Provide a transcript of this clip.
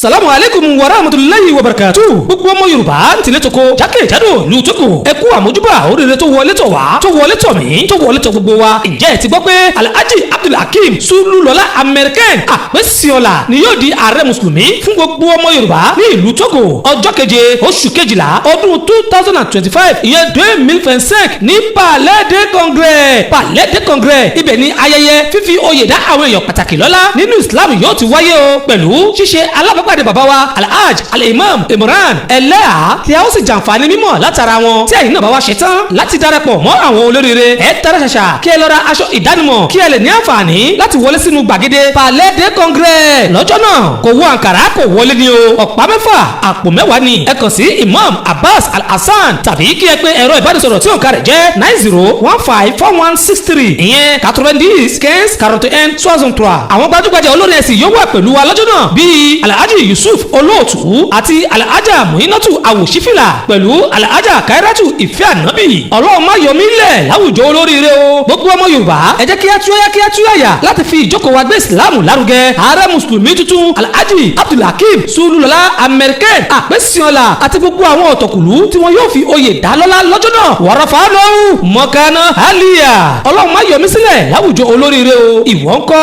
Salamu aleykum wa rahmatulahi wa barakatu. Gbogbo ọmọ Yorùbá ń tilẹ̀ toko, jákèjádò ìlú Tógò, ẹ kú àmójúbà oríire tó wọlé tọ̀ wá, tó wọlé tọ̀ mí, tó wọlé tọ̀ gbogbo wa. Ǹjẹ́ ẹ ti gbọ́ pé Alhaji Abdulhakeem Sululọlá American Àpèsíọlá ni yóò di ààrẹ mùsùlùmí fún gbogbo ọmọ Yorùbá ní ìlú Tógò ọjọ́ 7 oṣù 12 ọdún 2025, ìyẹn 2025, ní Palais de Congrès? Palais de Congrès, ibẹ̀ ni ayẹyẹ fífi oyè dá àwọn èèyàn pàtàkì lọ́lá nínú Islam yóò ti wáyé o, pẹ̀lú ṣíṣe alábàápàdé bàbá wa Alhaj Alimam Imran Ẹlẹ́à, tí a ó sì jàǹfààní mímọ̀ látara wọn. Tí ẹ̀yin náà bá wá ṣe tán láti darapọ̀ mọ́ àwọn olóríire, ẹ tara ṣàṣà kí ẹ lọ ra aṣọ ìdánimọ̀, kí ẹ lè ní àǹfààní láti wọlé sínú gbàgede Palais de Congrès lọ́jọ́ náà. Kò wọ àǹkàrá, kò wọlé ni o. Ọ̀pá 6, àpò 10 ni. Ẹ kàn sí Imam Abbas Al-Hasan tàbí kí ẹ pé ẹ̀rọ ìbánisọ̀rọ̀ tí òǹkà rẹ̀ jẹ́ 90154163, ìyẹn 90 15 41 63. Àwọn gbajúgbajà olórin ẹ̀sìn yóò wà pẹ̀lú wa lọ́jọ́ náà, bíi Alhaji Yusuf Olóòtú àti Alhaja Muinatu Awòsífìlà, pẹ̀lú Alhaja Kairatu Ìfẹ́ Ànábì. Ọlọ́run má yọ mí lẹ̀ láwùjọ olóríire o. Gbogbo ọmọ Yorùbá, ẹ jẹ́ kí á túyáyá, kí á túyáyà láti fi ìjókòó wa gbé Ìsìláàmù lárugẹ. Ààrẹ mùsùlùmí tuntun Alhaji Abdulhakeem Sululọlá American Àpèsíọ́lá àti gbogbo àwọn ọ̀tọ̀kùlú tí wọn yóò fi oyè dá lọ́lá lọ́jọ́ náà, wàràfà lọ́hùn mọ̀kánná àlìyà. Ọlọ́run má yọ mí sílẹ̀ láwùjọ olóríire o. Ìwọ ńkọ́?